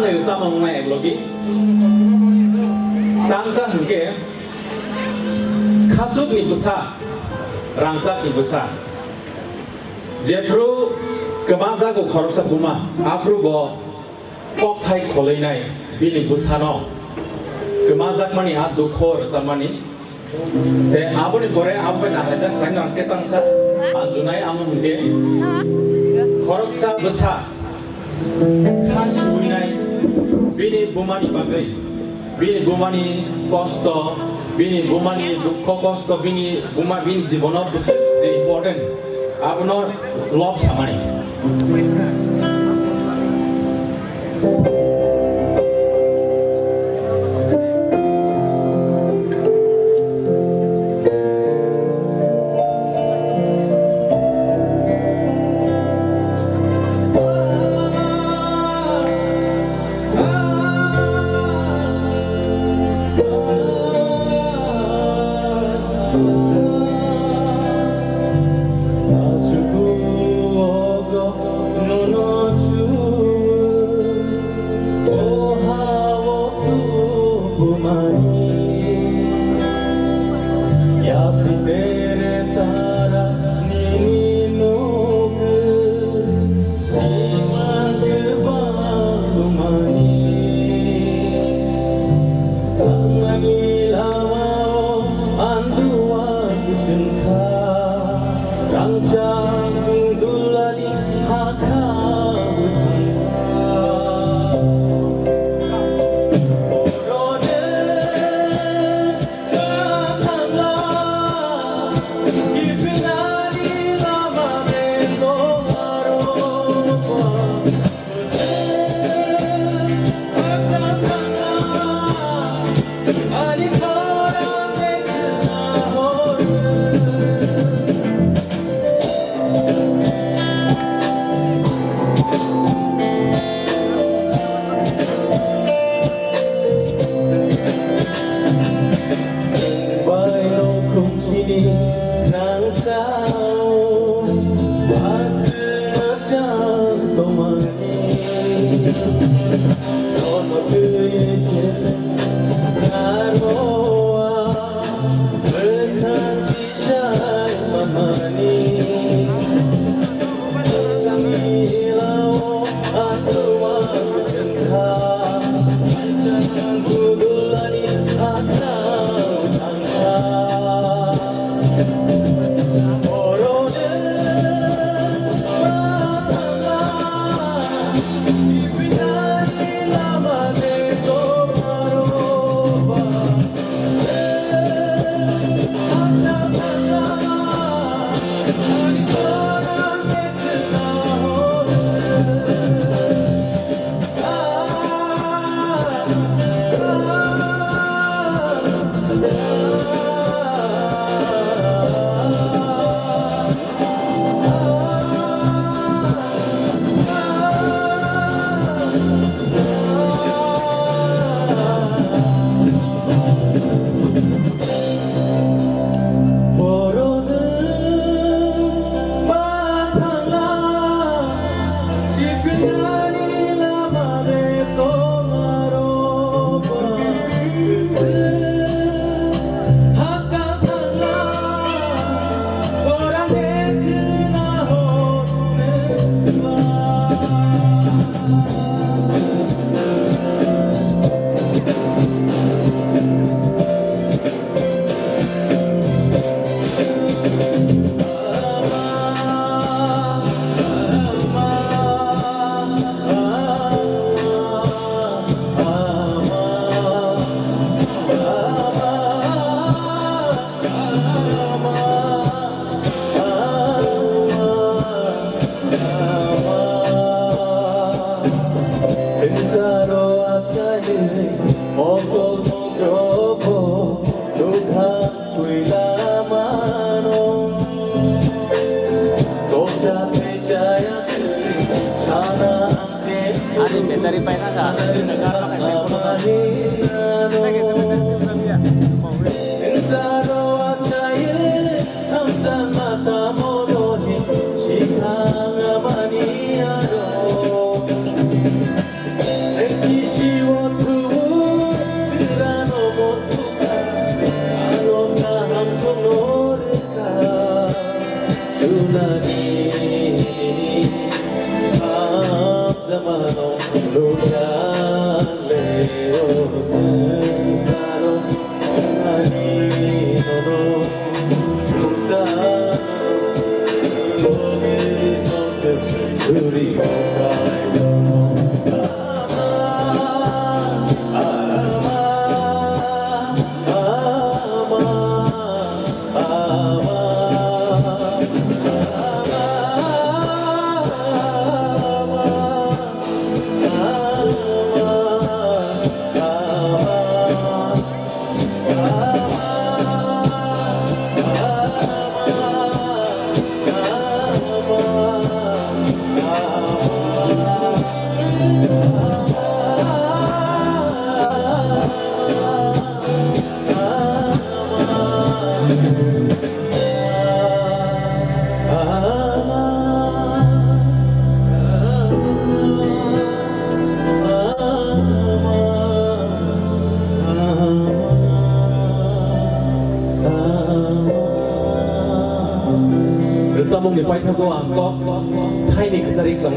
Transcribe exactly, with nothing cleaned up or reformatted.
Rwchapmung wngnai eklogi. Tangsa hwnkhe khasukni bwsa, rangchakni bwsa. Jephru kwmajago khoroksa buma, aphru bo kokthai kholoinai bini bwsano kwmajakmani a dukho rwchapmani. Tei aboni pore abo bai nanglaijak khlaino ang khe tangsa manjunai amo hwnkhe khoroksa bwsa kha sibuinai bini bumani bagwi, bini bumani kosto, bini bumani dukho kosto, bini buma bini jibono bwswk je important, abono lob samani. Ani battery paina sa, ini negara pakai stem pun kan. Kita kayak sebenarnya sudah biar. Rwchapmungni paithago ang kok thaini kwchari klang